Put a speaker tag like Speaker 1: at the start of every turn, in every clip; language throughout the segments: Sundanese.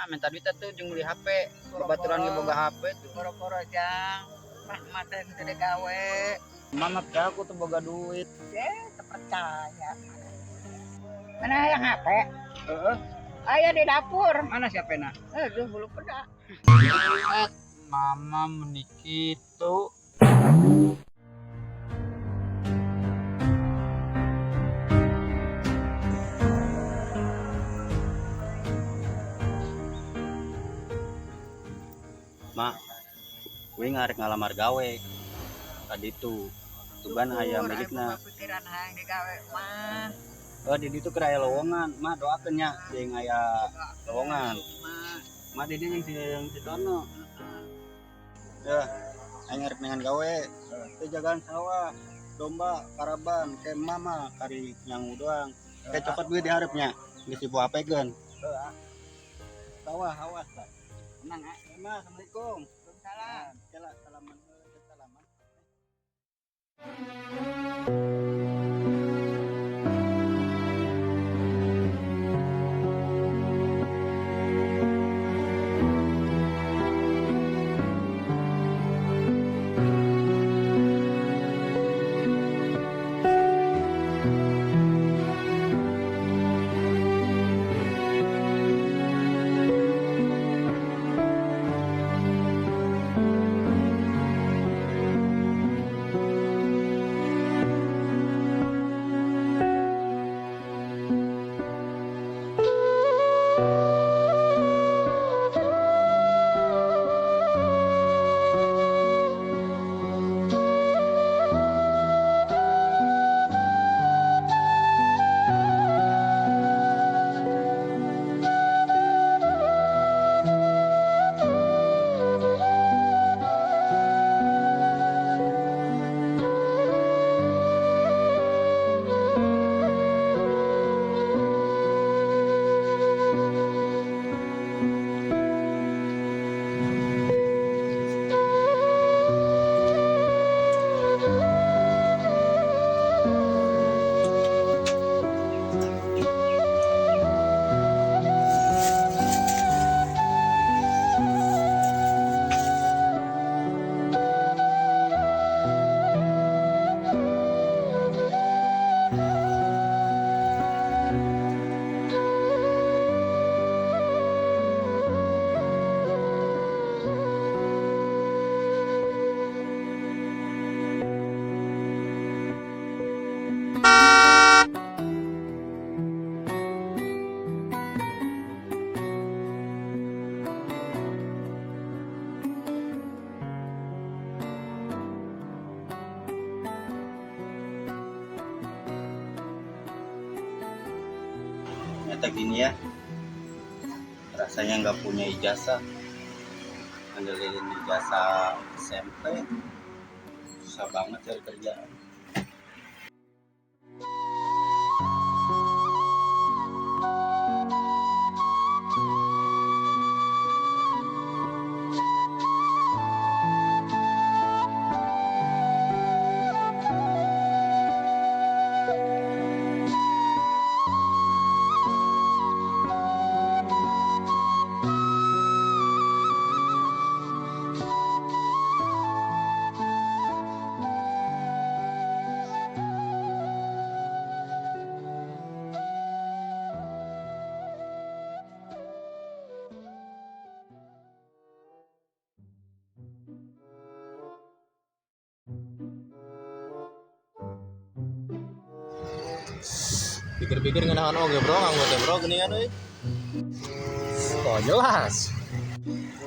Speaker 1: Mama minta duit atuh jeung beli HP. Babaturan ge boga HP tuh.
Speaker 2: Boro-boro jang. Mah mah teh teu gawe.
Speaker 1: Mama percaya aku tuh boga duit.
Speaker 2: Eh, teu percaya. Mana yang HP?
Speaker 1: Heeh.
Speaker 2: Aya di dapur.
Speaker 1: Mana si HP-na?
Speaker 2: Aduh, belum peda.
Speaker 1: Eh, mama meni kitu.
Speaker 3: Mak, gue ngarek ngalamar gawe. Tadi tuh, tuban aya
Speaker 2: Syukur,
Speaker 3: milikna.
Speaker 2: aya boga pikiran hayang digawe mah.
Speaker 3: Oh, di ditu keur aya lowongan. Mak doakeun nya jeung aya lowongan.
Speaker 2: Mah.
Speaker 3: Mak di dieu jeung si jeung si Dono. Ya, aing ngarek neangan gawe. Teu jagaan sawah, domba, karaban, ke mama kari nyangu doang. Kayak cokot gue di hareup nya. Geus dibawa HP-keun. Sawah awas lah.
Speaker 2: Tenang, ah.
Speaker 3: Ma, assalamualaikum.
Speaker 2: Waalaikumsalam.
Speaker 3: Kela salaman salaman. Ternyata gini ya, rasanya nggak punya ijazah, ngandelin ijazah SMP susah banget cari kerjaan.
Speaker 4: Pikir-pikir ngenahan oge bro, nganggo teh bro geuningan euy.
Speaker 5: Oh jelas.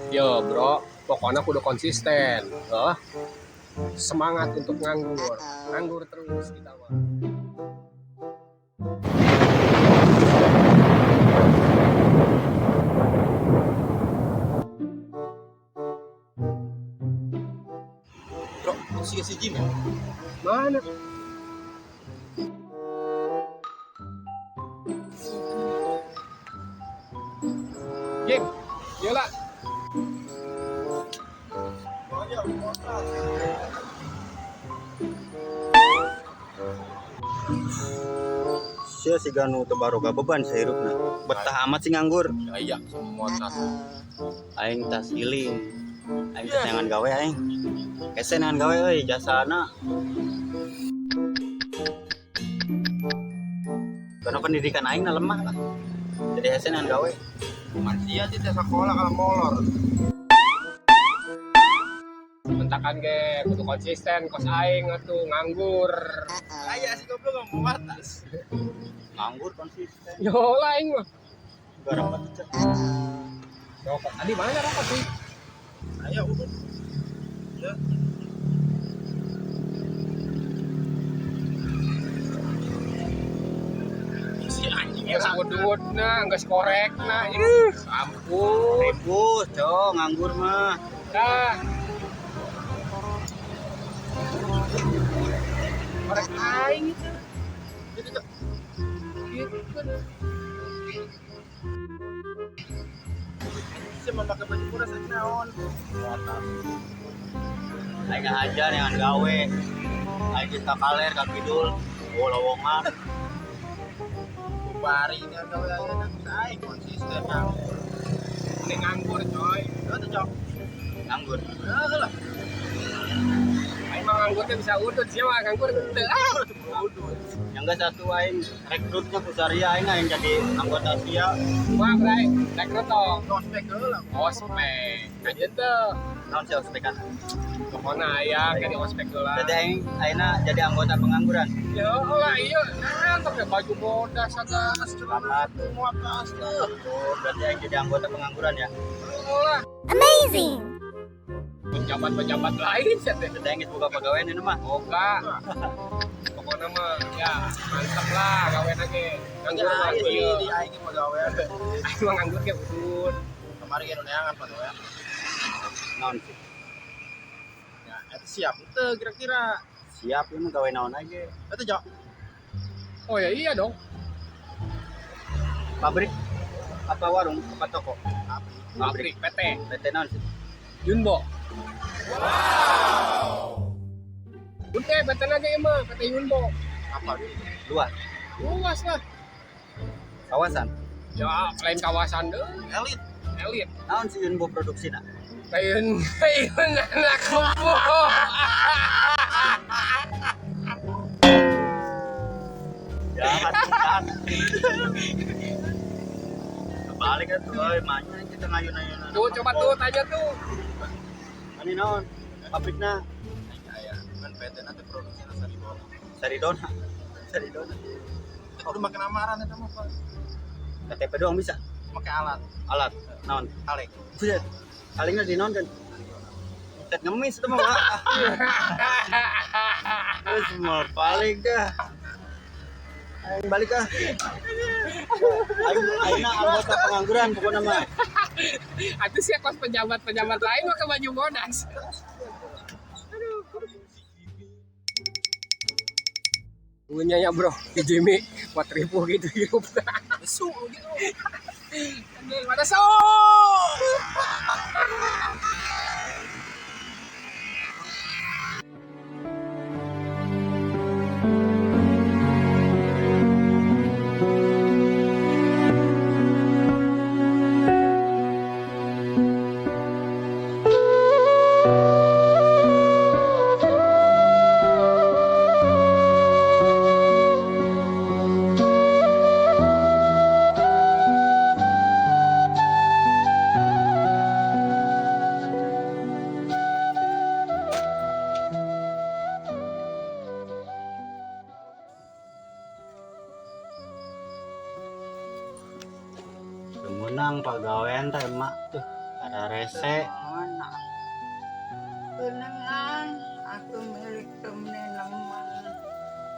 Speaker 5: Yo bro, pokoknya kudu konsisten. Oh. Semangat untuk nganggur. Nganggur terus kita mah.
Speaker 4: Bro, itu si Jim ya?
Speaker 5: Mana? Jim, yolah.
Speaker 3: Sia siga nu teu baroga beban sahirupna. Betah amat sih nganggur.
Speaker 5: Iya, semua tas.
Speaker 3: Aing tas healing. Aing tas neangan gawe aing. Hese neangan gawe euy jasana. Karena pendidikan aing na lemah lah. Jadi hese neangan gawe.
Speaker 4: Sia sih teh sekolah kalau molor.
Speaker 5: Mentakan ge kudu konsisten kos aing atuh nganggur.
Speaker 4: Aya sih goblok ngomong atas.
Speaker 3: Nganggur konsisten.
Speaker 5: Yo lah aing mah.
Speaker 3: Garap atuh cek.
Speaker 5: Rokok tadi mana rokok sih?
Speaker 4: Ayo udah. Ya. Si anjing
Speaker 5: Geus udud-na, geus korekna. Ih, ampun.
Speaker 3: Ribut, cok, nganggur mah.
Speaker 5: Dah. Korek aing itu.
Speaker 4: Itu
Speaker 5: Gitu.
Speaker 4: si memakai baju kuras naon.
Speaker 3: Aing ngahajar neangan gawe. Aing geus kaler ka kidul. Oh, lowongan.
Speaker 4: Bari ini gawe ayeuna aing konsisten nganggur.
Speaker 5: Mending nganggur, coy.
Speaker 4: Itu cok.
Speaker 3: Nganggur.
Speaker 4: Heeh lah.
Speaker 5: Aing mah nganggurnya bisa udut sih mah nganggur teu ah.
Speaker 3: Yang enggak satu aing rekrutnya ku Saria aing aing jadi anggota Sia.
Speaker 5: Wah, bray, rekrut tong.
Speaker 4: Ospek heula.
Speaker 5: Ospek. Kajeun teu.
Speaker 3: Naon sih ospekan?
Speaker 5: Pokona aya ke di ospek heula.
Speaker 3: Berarti aing ayeuna jadi anggota pengangguran.
Speaker 5: Ya lah iya, nah pakai baju bodas agak
Speaker 3: Selamat.
Speaker 4: Mau atas tuh.
Speaker 3: Oh, berarti aing jadi anggota pengangguran ya.
Speaker 5: lah.
Speaker 6: Amazing!
Speaker 5: Pejabat-pejabat lain sih teh.
Speaker 3: Berarti aing geus boga pagawean ini mah.
Speaker 5: Boga. Pokoknya mah ya mantep lah gawe lagi. Nganggur mah
Speaker 4: Aing
Speaker 5: iya.
Speaker 4: di aing mau gawe.
Speaker 5: Aing mah nganggur ge udut.
Speaker 4: Kemarin ge neangan pagawean.
Speaker 3: Naon sih?
Speaker 4: Ya, itu siap teu kira-kira.
Speaker 3: Siap ieu mah gawe naon aja.
Speaker 4: Itu cok.
Speaker 5: Oh ya iya dong.
Speaker 3: Pabrik apa warung apa toko?
Speaker 5: Pabrik PT
Speaker 3: PT naon sih?
Speaker 5: Yunbo. Wow. Udah PT lagi mah PT Yunbo.
Speaker 4: Apa
Speaker 3: Luas.
Speaker 5: Luas lah.
Speaker 3: Kawasan.
Speaker 5: Ya lain kawasan deh.
Speaker 4: Elit.
Speaker 5: Elit.
Speaker 3: Naon sih Yunbo produksina?
Speaker 5: Lain lain anak kebo.
Speaker 3: Jahat, jahat. Kebalik atuh euy, manya kita ngayun-ayunan.
Speaker 5: Tuh coba tuh tanya tuh.
Speaker 3: Ani naon? Pabrikna
Speaker 4: Aing aya. Kan PT nanti produksinya Saridona.
Speaker 3: Saridona. Saridona.
Speaker 4: Kudu make lamaran eta mah, Pak.
Speaker 3: KTP doang bisa.
Speaker 4: Make alat,
Speaker 3: Alat naon?
Speaker 4: kaleng.
Speaker 3: Buset. Kalengna di naon kan? Buset ngemis itu mah, Pak. Terus mau balik dah. Aing balik ah. Aing aingna anggota pengangguran pokoknya mah.
Speaker 5: Atuh sih kos pejabat-pejabat lain mah ke baju bodas. Aduh. Punya ya bro, di Jimmy buat ribu gitu hidup.
Speaker 4: Besu gitu.
Speaker 5: Mana so?
Speaker 3: Menang pagawean teh emak tuh. Ada rese.
Speaker 2: Mana? Kenangan aku milik temen neman.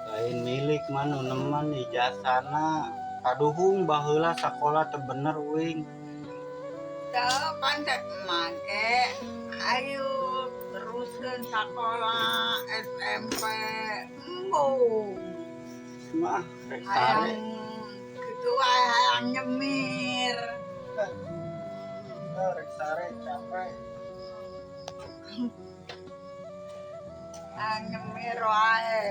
Speaker 3: Lain milik mah nu neman ijazahna. Kaduhung baheula sakola teu bener uing.
Speaker 2: Teu pan cek make. Ayo teruskeun sekolah SMP. Embung.
Speaker 3: Mah rek sare.
Speaker 2: Hayang kitu wae hayang nyemir.
Speaker 3: Rek sare capek.
Speaker 2: Hayang nyemir wae.